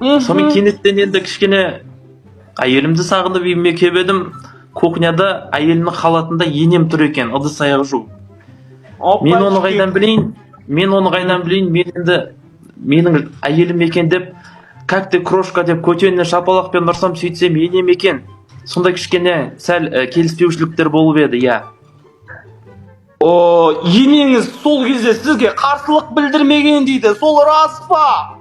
Сонымен кенеттен енді кішкене әйелімді сағынып үйіме келіп едім, кухняда әйелімнің халатында енем тұр екен, ыдыс аяқ жуып. Мен оны қайдан білейін, мен оны қайдан білейін? Мен енді менің әйелім екен деп, «Как ты, крошка?» деп көтеніне шапалақпен ұрсам, сөйтсем, енем екен. Сондай кішкене сәл келіспеушіліктер болып еді, иә. О, енеңіз сол кезде сізге қарсылық білдірмеген дейді, сол рас па?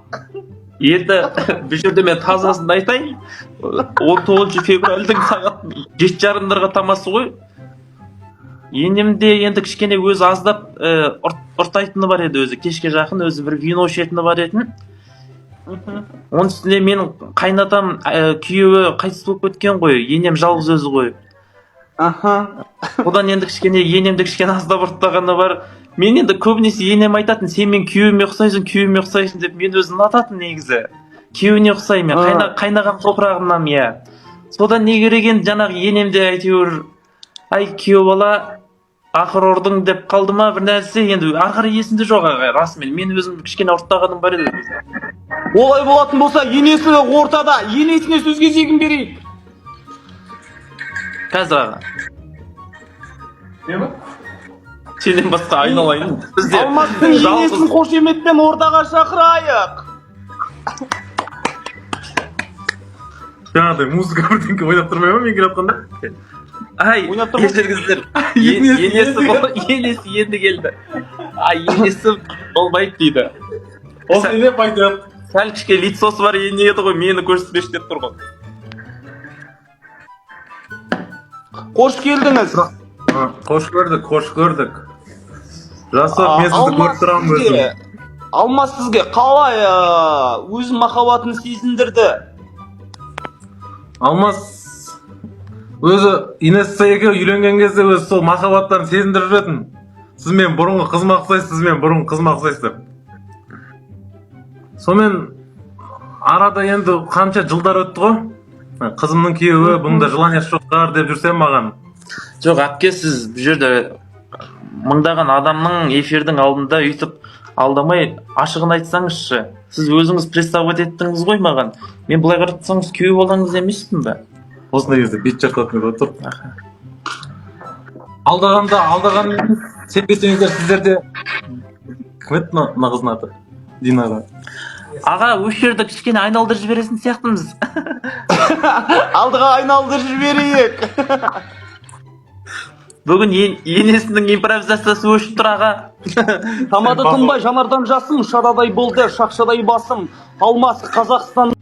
Енді бұл жерде мен тазасын айтайын, 19 февральдың сағат 7:30-дарға тамасы ғой. Енем де енді кішкене өзі аздап ұртайтыны бар еді, өзі кешке жақын өзі бір вино ішетіні бар етін. Оның үстіне менің қайнатам, күйеуі қайтыс болып кеткен ғой, енем жалғыз өзі ғой. Одан енді кішкене енемді кішкене аздап ұрттағаны бар. Мен енді көбінесе енем айтатын: «Сен менің күйеуіме ұқсайсың, күйеуіме ұқсайсың», – деп. Мен өзім ұнататын негізі, күйеуіне ұқсаймын мен. Қайнаған топырағымнан, иә. Содан не керек енді, жаңағы енем де әйтеуір: «Ай, күйеу бала, ақыр ұрдың», – деп қалды ма, бір нәрсе, енді ары қарай есімде жоқ, ағай. Расымен мен өзім кішкене ұрттағаным бар еді. Олай болатын болса, енесі ортада, енесіне сөз кезегін берейік. Қазір, аға. Сенен басқа, айналайын, бізде Алмастың енесін қошеметпен ортаға шақырайық. Жаңағыдай музыка, бірдеңке ойнап тұрмай ма мен келе жатқанда? Ай! Ойнап тұр ғой. Кешіріңіздер. Енесі енді келді. Ай, енесі болмайды дейді. Осы не пойдет? Сәл кішкене лицосы бар ене еді ғой, мені көрсетпеші деп тұр ғой. Қош келдіңіз. Қош көрдік, қош көрдік, Жасұр. Мен сізді Алмас көріп тұрамын өзім. Алмас сізге қалай өз махаббатын сезіндірді? Алмас өзі Инесса екеуі үйленген кезде өзі сол махаббаттарын сезіндіріп жүретін: «Сіз менің бұрынғы қызыма ұқсайсыз, сіз менің бұрынғы қызыма ұқсайсыз», – деп. Сонымен арада енді қанша жылдар өтті ғой, қызымның күйеуі, бұның да желаниясы жоқ шығар деп жүрсем маған. Жоқ, әпке, сіз бұл жерде мыңдаған адамның эфирдің алдында өйтіп алдамай, ашығын айтсаңызшы. Сіз өзіңіз приставать еттіңіз ғой маған. Мен былай қарап тұрсаңыз, күйеу балаңыз емеспін ба? Осындай кезде бет жыртатын еді ғой тұрып. Алдағанда алдаған емес, сенбесеңіздер, сіздер де. Кім еді мына қыздың аты? Динара. Аға, осы жерді кішкене айналдырып жіберетін сияқтымыз. Алдыға айналдырып жіберейік. Бүгін енесінің импровизациясы өшіп тұр, аға. Тамады тынбай жанардан жасым, шарадай болды шақшадай басым. Алмас Қазақстан.